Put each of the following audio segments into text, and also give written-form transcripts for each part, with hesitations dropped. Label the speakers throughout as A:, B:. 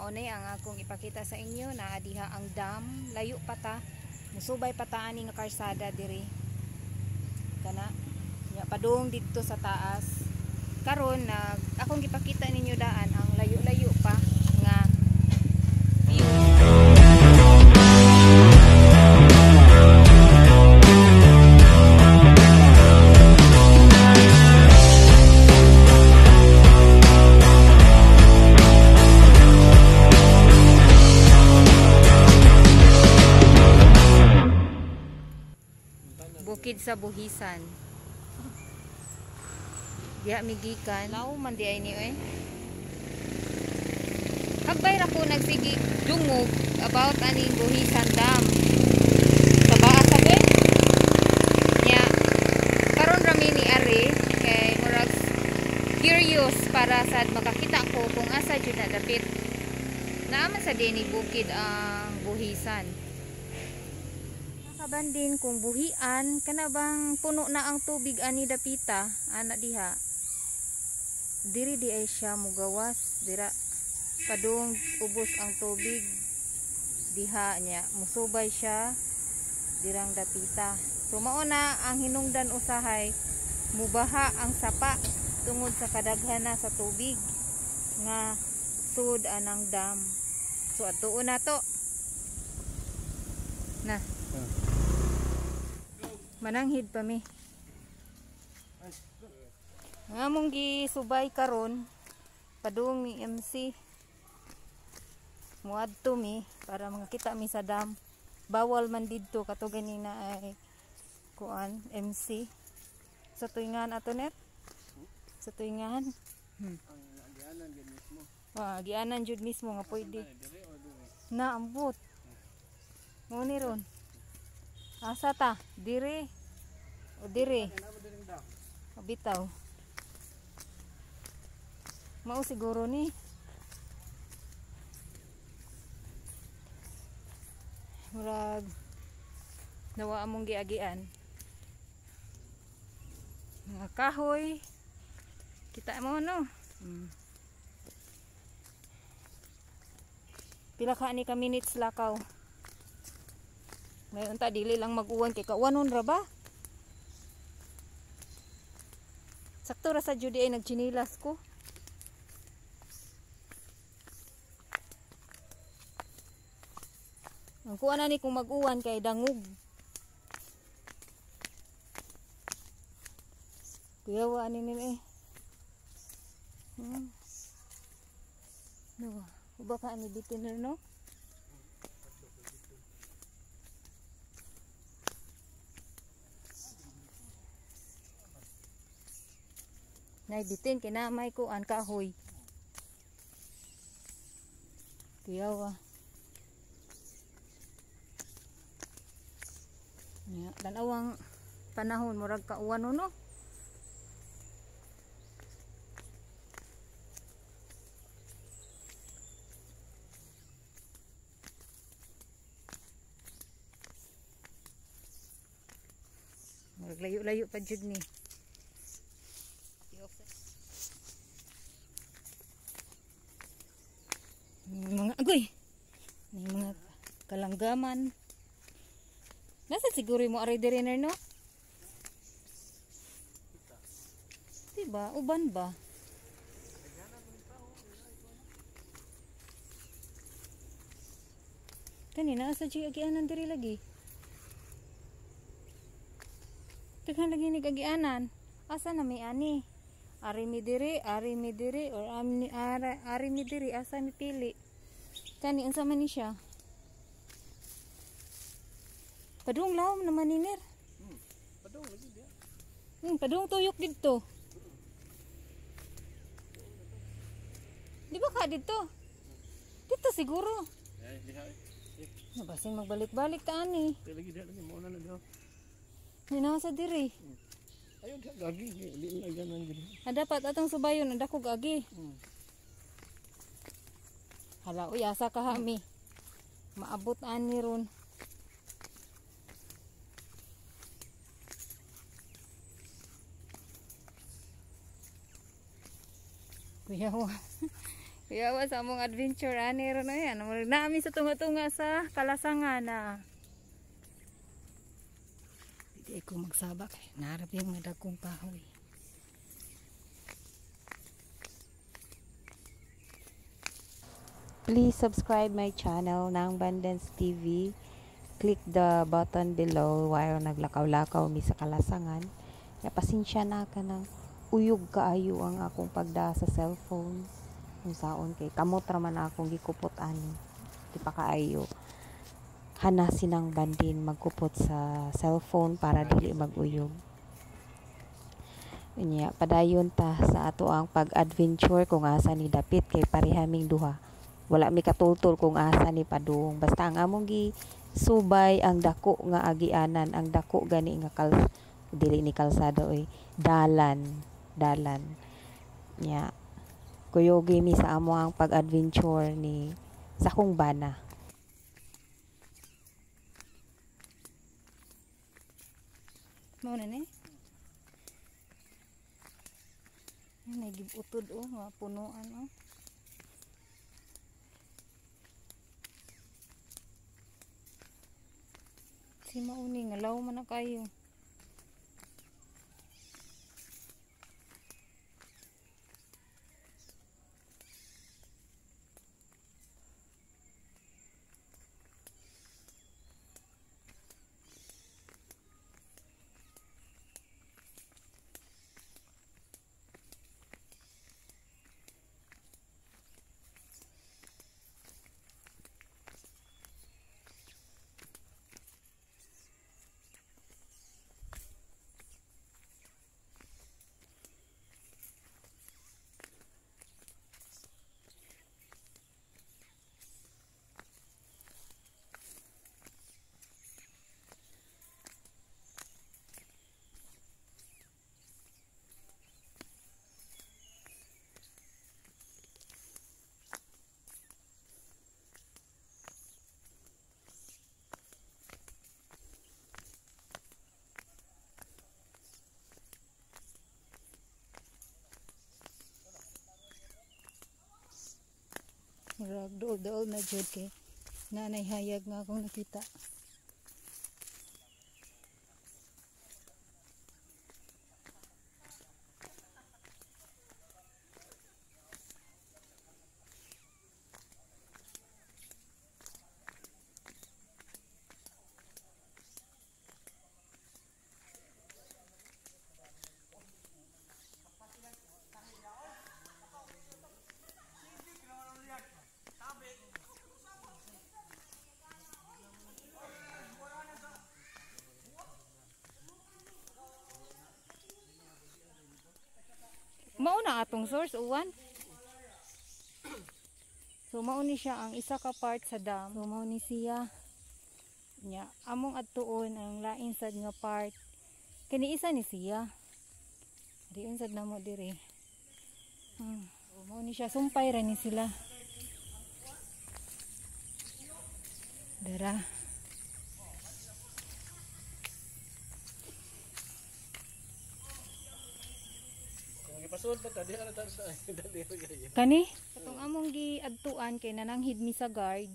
A: Mao ni ang akong ipakita sa inyo na diha ang dam, layo pa ta. Musubay pa ta ani nga karsada diri. Kana nya padung didto sa taas. Karon nag akong gipakita ninyo daan ang layo-layo pa nga view. Bukid sa Buhisan. Diha mi gikan. Law man di ay ni oy. Hagbay ra ko nagsigi dungog about aning Buhisan Dam. Sa baa sa be. Nya karon ra mi ni ari kay murag curious para sad makakita ko kung asa jud na dapit. Naa man sa dinhi bukid ang Buhisan. Kabandin kung buhian kana bang puno na ang tubig ani dapita ana diha diri di ay siya mugawas dira padung ubos ang tubig diha niya musubay siya dirang dapita. So mao na ang hinungdan usahay mubaha ang sapa tungod sa kadaghan na sa tubig nga sud anang dam. So adtuon na to na. Mananghid pa mi. Nga mong gisubay karon padung ni MC. Muadto mi para makakita mi sa dam. Bawal man didto kato ganina ay kuan MC. Sa tuingan ato net. Sa tuingan.
B: Gianan jud mismo.
A: Wa, gianan jud mismo nga pwede. Na ambot. Mo ni ron. Asa ta? Dire. O dire. O bitaw. Mao siguro ni. Murag nawa among giagian. Mga kahoy. Kita mo no. Pila ka ni ka minutes lakaw. Ngayon ta dili lang mag-uwan kay kauwanon ra ba? Sakto ra sa jud ay nagtsinilas ko. Ang kuan ani kung mag-uwan kay dangog. Kuyawa ani nila eh. No, uba ka ani bitin no? Nay bitin kinamay ko an kahoy. Kuyawa. Ya, tanawang panahon murag kauwan no. Murag layo-layo pa jud ni. Mga agoy. May mga kalanggaman. Nasa siguro mo aray diri no? Diba? Uban ba? Kanina asa jud agianan diri lagi. Daghan lagi ni agianan. Asa na may ani? Ari mi diri or amni ari mi diri asa mi pili? Kani unsa man ni siya? Padung lawom naman ni Ner.
B: Padung lagi diha.
A: Padung tuyok didto. Di ba ka didto? Dito siguro.
B: Ay, diha.
A: Nabasin magbalik-balik ta ani.
B: Lagi diha lagi mo na diha.
A: Ni na sa diri.
B: Ayun diha gagi, di na ganan gid.
A: Ah, dapat atong subayon ang dakog agi. Hala, uy, asa ka hami. Maabot ani ron. Kuyawa. Kuyawa sa among adventure ani ron yan. Murag naami sa tunga-tunga sa kalasangan na. Hindi ko magsabak. Narap yung mga dagkong kahoy.
C: Please subscribe my channel, Nang Bandance TV. Click the button below while naglakaw-lakaw mi sa kalasangan. Ya, pasensya na ka ng uyog kaayo ang akong pagda sa cellphone. Kung saon kay kamot ra man akong gikupot ani. Di pa kaayo hanasin ang bandin magkupot sa cellphone para dili mag-uyog. Unya, padayon ta sa ato ang pag-adventure kung asa ni dapit kay pareha ming duha. Wala mi katultol kung asa ni padung. Basta ang among gi subay ang dako nga agianan, ang dako gani nga dili ni kalsada oy, dalan, dalan. Nya, kuyogi mi sa amo ang pag-adventure ni sa akong bana.
A: Mao na ni. Ay, nagibutod oh, mga punuan oh. Si mauni nga law man na kayo. Murag dool-dool na jud kay nanay hayag nga akong nakita. Mao na atong source uwan. So mao ni siya ang isa ka part sa dam. So mao ni siya. Nya among adtuon ang lain sad nga part. Kini isa ni siya. Diun sad namo diri. So, mao ni siya, sumpay ra ni sila. Dara.
B: Pasod pa ta diha na ta sa dali ra kayo.
A: Kani? Katong among giadtuan kay nananghid mi sa guard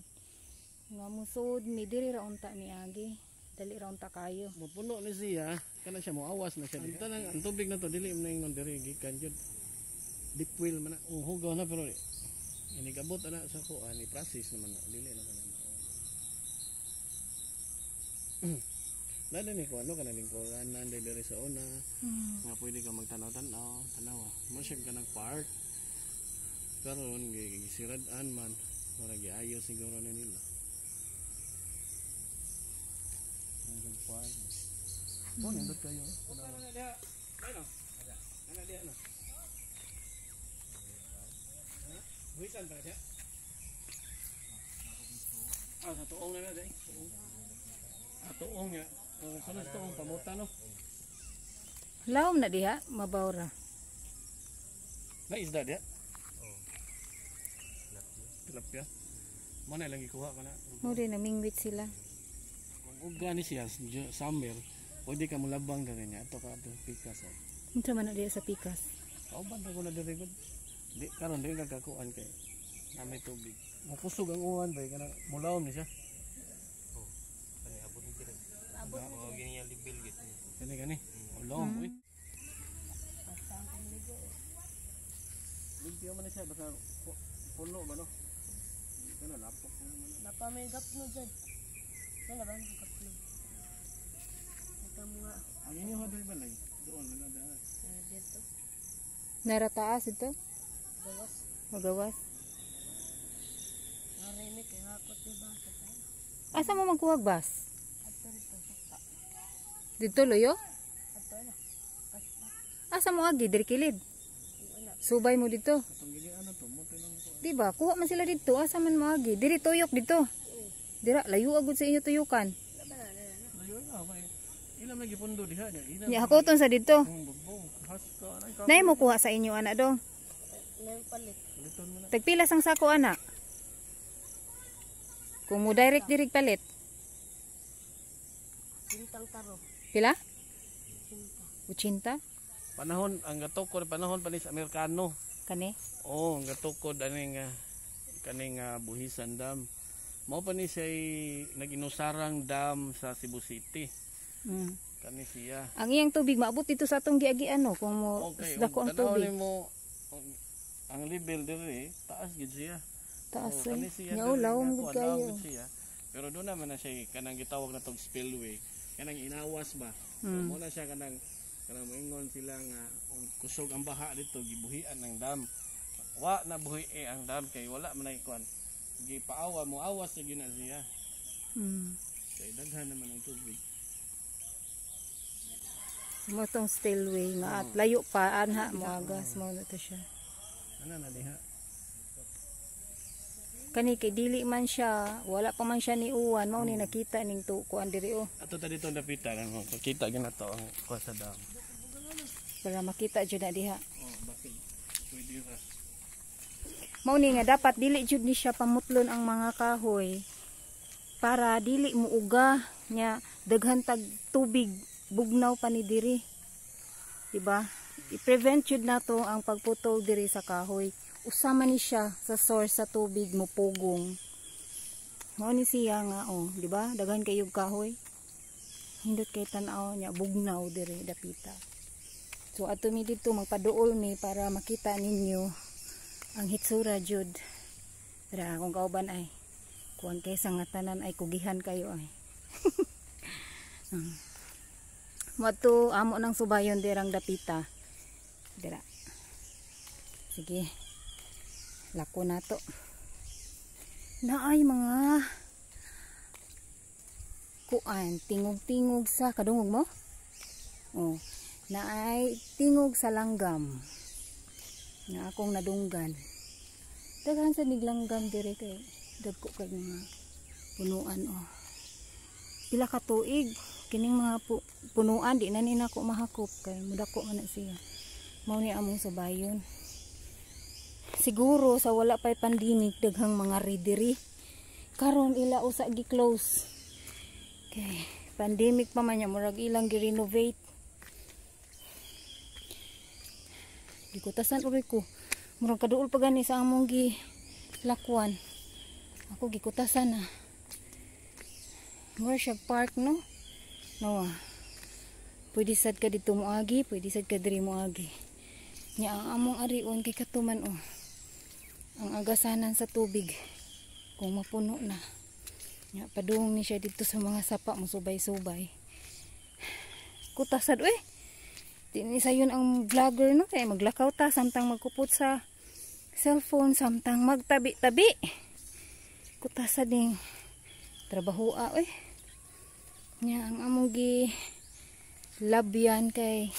A: nga musod mi diri ra unta mi agi. Dali ra unta kayo.
B: Mopuno ni siya, kana siya moawas na siya. Ang tanang ang tubig na to dili man ingon diri gikan jud. Deep well man na. Oh, hugaw na pero inigabot ana sa kuan ni process naman na dili na kana mao. Nada ni ko ano kana lingkuran nanday diri sa una. Nga pwede ka magtanaw-tanaw, tanaw. Mo siya kanang park. Karon gisirad-an man, mura giayo siguro ni nila. Ang park. Oh, nindot kayo. Ana diha. Ano? Ana diha no. Ha? Buhisan pa siya? Ah, sa tuong na na dai. Tuong. Ah, tuong ya. Oh, kana sa tuong pamuta no.
A: Lawom na diha, mabaw ra.
B: Na isda diha? Oh. Tilapia. Mo na lang gikuha kana.
A: Mo rin namingwit sila.
B: Kung uga ni siya summer, pwede ka mulabang ka kanya ato ka ato pikas. Oh.
A: Unsa man na diha sa pikas?
B: Kauban ra ko na diri gud. Di karon di ka kakuan kay Na may tubig. Mukusog ang uwan bay kanang mulawom ni siya.
D: Oh. Kani abot ni diri. Abot. Oh, gini ang level gid.
B: Kani kani. Mulawom uy. Limpyo man ni siya basta puno ba no? Kana lapok man.
E: Napa may gapno dyan. Wala ba may gapno? Ito mga
B: Ang inyo ha diri balay. Doon wala da.
E: dito.
A: Narataas ito?
E: Gawas.
A: Magawas.
E: Marimik kay hakot ni basa tayo.
A: Asa mo magkuhag bas?
E: Ato rito sukta.
A: Dito loyo?
E: Ato na. Basta.
A: Asa mo agi diri kilid? Subay mo dito.
B: Atong gigi ano to mo tinang ko.
A: Di ba? Kuha man sila dito. Asa man mo agi? Diri tuyok dito. Dira layo agud sa inyo tuyukan.
B: Layo na kay ilam lagi pundo diha niya. Ilam.
A: Nya hakoton sa dito.
B: Ang bubong haska anay ka.
A: Nay mo kuha sa inyo ana dong.
E: Nay palit.
B: Liton mo na.
A: Tagpilas ang sako ana. Kung mo direct diri palit.
E: Sintang taro.
A: Pila?
E: Sinta.
A: 80.
B: Panahon ang gatukod panahon pa ni sa Amerikano.
A: Kani?
B: Oo, ang gatukod aning kaning Buhisan Dam. Mao pa ni siya naginusarang dam sa Cebu City. Kani siya.
A: Ang iyang tubig maabot dito sa atong giagian no kung mo
B: Okay,
A: dako ang
B: ug tan-aw
A: tubig.
B: nimo, ang level diri taas gid siya.
A: Taas
B: Oh, kani
A: ay.
B: siya
A: Nya
B: diri
A: lawom
B: nga
A: gud
B: kuan,
A: kayo.
B: lawom gud siya. Pero doon naman na siya kanang gitawag na tog spillway. Kanang inawas ba. So, mo na siya kanang kanang moingon sila nga og kusog ang baha dito gibuhian ang dam. Wa na buhi eh, ang dam kay wala man ay kuan. Gipaawa mo awas na gyud na siya. Kay daghan naman ang tubig.
A: Mo tong spillway nga at layo pa anha mo agas mo na to siya.
B: Ana na diha.
A: Kani kay dili man siya, wala pa man siya ni uwan, mao ni nakita ning kuan diri oh.
B: Ato ta dito dapitan ano, kita gyud na to ang kuan sa dam.
A: Para makita jud na diha.
B: Oh, bakit pwede ra.
A: Mao ni nga dapat dili jud ni siya pamutlon ang mga kahoy para dili muuga nya daghan tag tubig bugnaw pa ni diri. Diba? I-prevent jud nato ang pagputol diri sa kahoy. Usa man ni siya sa source sa tubig mupugong. Mao ni siya nga oh, di ba? Daghan kayog kahoy. Hindot kay tan-aw nya bugnaw diri dapita. So adto mi didto magpaduol mi para makita ninyo ang hitsura jud. Dira akong kauban ay kuan kay sa nga tanan ay kugihan kayo ay. Moadto amo nang subayon dirang dapita. Dira. Sige. Lako nato. Naay mga kuan tingog-tingog sa kadungog mo? Oh, naay tingog sa langgam. Nga akong nadunggan. Daghan sa niglanggam dire kay dagko kay mga punuan oh. Pila ka tuig kining mga punuan di na ni nako mahakop kay mudako man na siya. Mao ni among subayon. Siguro sa wala pay pandemic daghang mga ridiri. Karon ila usa gi-close. Kay pandemic pa man nya murag ilang gi-renovate. Gikutasan uri ko. Murag kaduol pa gani sa among gi lakwan. Ako gikutasan na. Mura siya park no. Nawa. Pwede sad ka dito moagi, pwede sad ka diri moagi. Nya ang among arion kay katuman oh. Ang agasanan sa tubig kung mapuno na. Nya padung ni siya dito sa mga sapa mo subay-subay. Kutasad oy. Di ni sayon ang vlogger no kay maglakaw ta samtang magkupot sa cellphone samtang magtabi-tabi. Kutasad ning trabahoa oy. Nya ang among gi labyan kay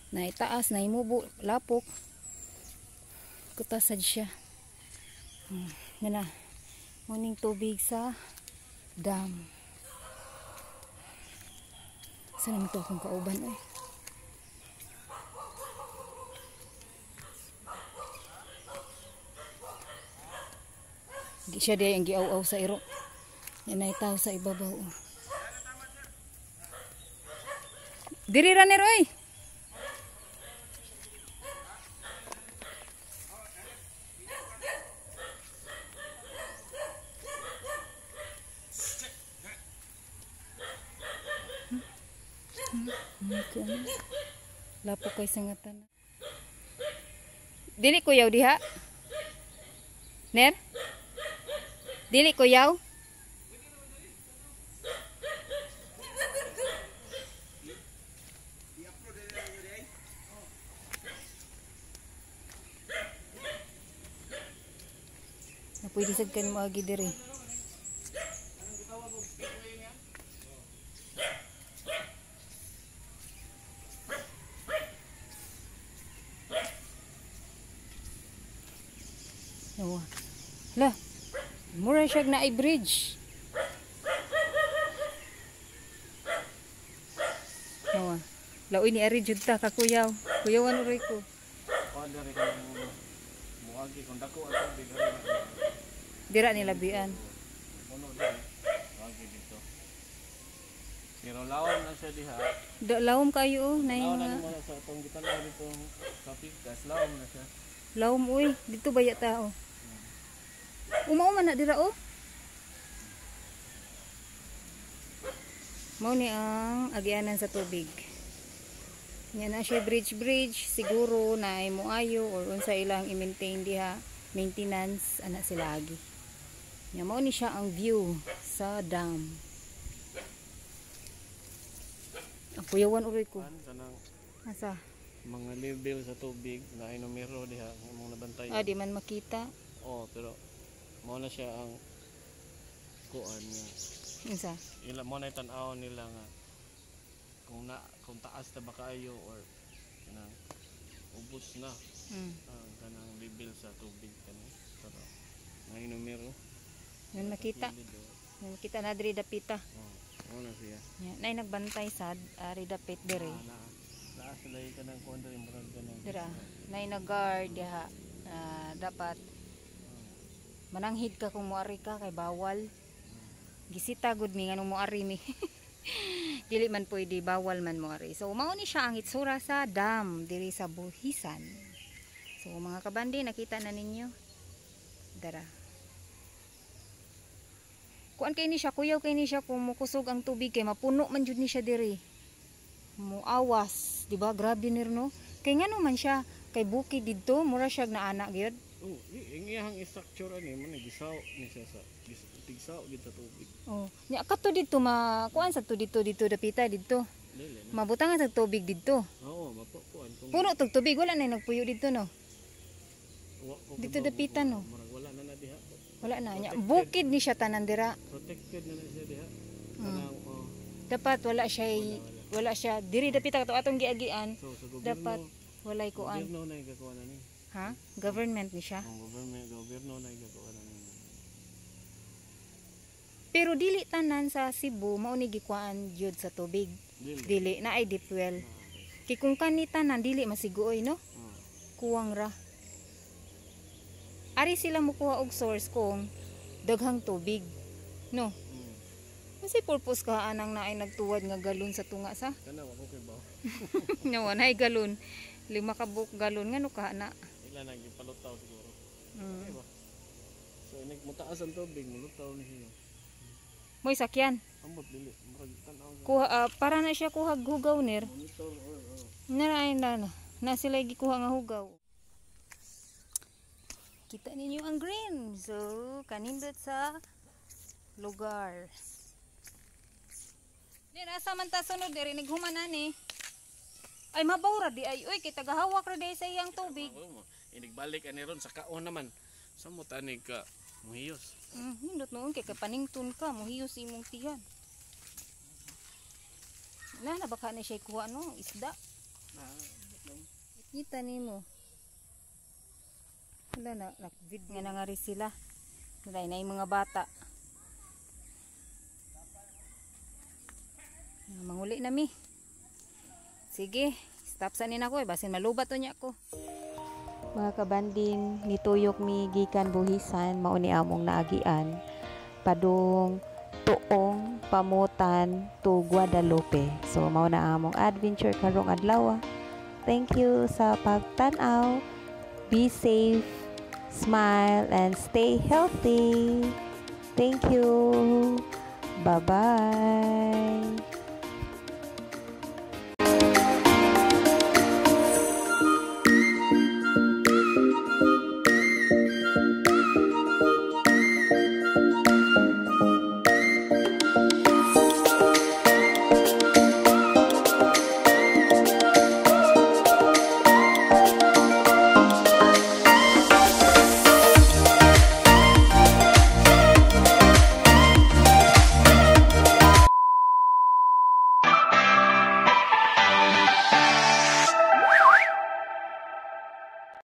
A: naitaas, naimubo, lapok. Kutasad siya. Nga na. Muning tubig sa dam. Saan naman ito akong kauban oy? Di siya diay ang giaw-aw sa iro. Yan ay tao sa ibabaw. Oh. Diri ra ni Roy. Lapo kay sangatan. Dili kuyaw diha. Ner? Dili kuyaw? Na pwede sad kan mo agi diri. Nawa. La. Mura siya na bridge. Nawa. Laoy ni ari jud ta kakuyaw. Kuyawan uroy ko.
B: Diri ka muagi kung dako ang tubig ari na.
A: Dira ni labian.
B: Puno diri. Muagi dito. Pero lawom na siya diha.
A: Da lawom kayo oh, nay
B: Lawom na
A: mga
B: nimo sa atong gitan-aw dito sa pikas, lawom na siya.
A: lawom uy, dito baya ta oh. Uma-uma na dira oh. Mao ni ang agianan sa tubig. Yan na siya bridge bridge siguro na ay moayo or unsa ilang i-maintain diha, maintenance ana sila agi. Nya mao ni siya ang view sa dam. Ang kuyawan uroy ko.
B: Kan kanang
A: Asa?
B: mga level sa tubig na ay numero diha imong nabantayan.
A: Ah, di man makita.
B: Oh, pero mao na siya ang kuan nga.
A: Unsa?
B: Ila mo na tan-aw nila nga kung taas na ba kaayo or kanang ubos na ang kanang level sa tubig kani. Pero may numero.
A: Yun makita.
B: Gilid, oh.
A: Yun makita na diri dapita.
B: Oh, mao na siya.
A: Nya, nay nagbantay sad ari dapit diri.
B: Ah, naa sila yung kanang kuan diri murag kanang
A: Dira, nay nag-guard diha. Ah, dapat mananghid ka kung moari ka kay bawal. Gisita gud mi nganong moari mi. Dili man pwede, bawal man moari. So mao ni siya ang itsura sa dam diri sa Buhisan. So mga kabandi, nakita na ninyo. Dara. Kuan kay ni siya, kuyaw kay ni siya kung mukusog ang tubig kay mapuno man jud ni siya diri. Muawas, di ba? Grabe nir no. Kay ngano man siya, kay bukid didto, mura siya naana gyud.
B: Oh, ang iyang structure ani man gisaw ni siya sa tigsaw gid sa tubig.
A: Oh, nya kato didto ma kuan sa to didto didto dapita didto.
B: Dili na.
A: Mabutangan sa tubig didto.
B: Oo, mapupuan kung
A: Puno tog tubig, wala na nagpuyo didto no.
B: wa ko
A: Dito
B: kibaw,
A: dapitan, no?
B: Murag wala na na diha.
A: Wala na nya. Bukid ni siya tanan dira.
B: Protected na na siya diha. Kanang oh,
A: Dapat wala siya wala siya diri dapita kato atong giagian.
B: so sa gobyerno,
A: Dapat walay kuan.
B: gobyerno na gagawa na ni.
A: Ha? Government ni siya.
B: Ang government, gobyerno na gagawa na ni.
A: Pero dili tanan sa Cebu mao ni gikuan jud sa tubig.
B: Dili.
A: Dili na ay deep well. Kay kung kani tanan dili masiguoy no.
B: Oh.
A: Kuwang ra. Ari sila mukuha og source kung daghang tubig. No. Kasi purpose ka anang naay nagtuwad nga galon sa tunga sa.
B: Kana wa ko kay ba.
A: No, naay galon. 5 ka buok galon ngano ka na.
B: Ila nang gipalutaw siguro. Diba? So inig mutaas ang tubig, mulutaw ni siya.
A: Moy sakyan.
B: Ambot dili, murag tan-aw sa
A: Kuha para na siya kuha hugaw nir.
B: monitor or oh.
A: Na na na. Na sila gikuha nga hugaw. Kita ninyo ang green. So kanindot sa lugar. Nir asa man ta sunod diri nighuman ani. Ay mabaw ra di ay oy kay tagahawak ra di ay sa iyang tubig.
B: Oh, inigbalik ani ron sa kaon naman. Sa mo tanig ka muhiyos.
A: Nindot noon kay kapanington ka muhiyos imong tiyan. Na na baka na siya kuha no isda. Kita nimo. Wala na nak-vid nga nangari sila. Wala na yung mga bata. Manguli na mi. Sige, stop sa nina ko eh. Basin malubat to niya ko.
C: Mga kabanding, nituyok mi gikan Buhisan, mao ni among naagian padung Tuong Pamutan to Guadalupe. So mao na among adventure karong adlaw. Thank you sa pagtan-aw. Be safe, smile, and stay healthy. Thank you. Bye-bye.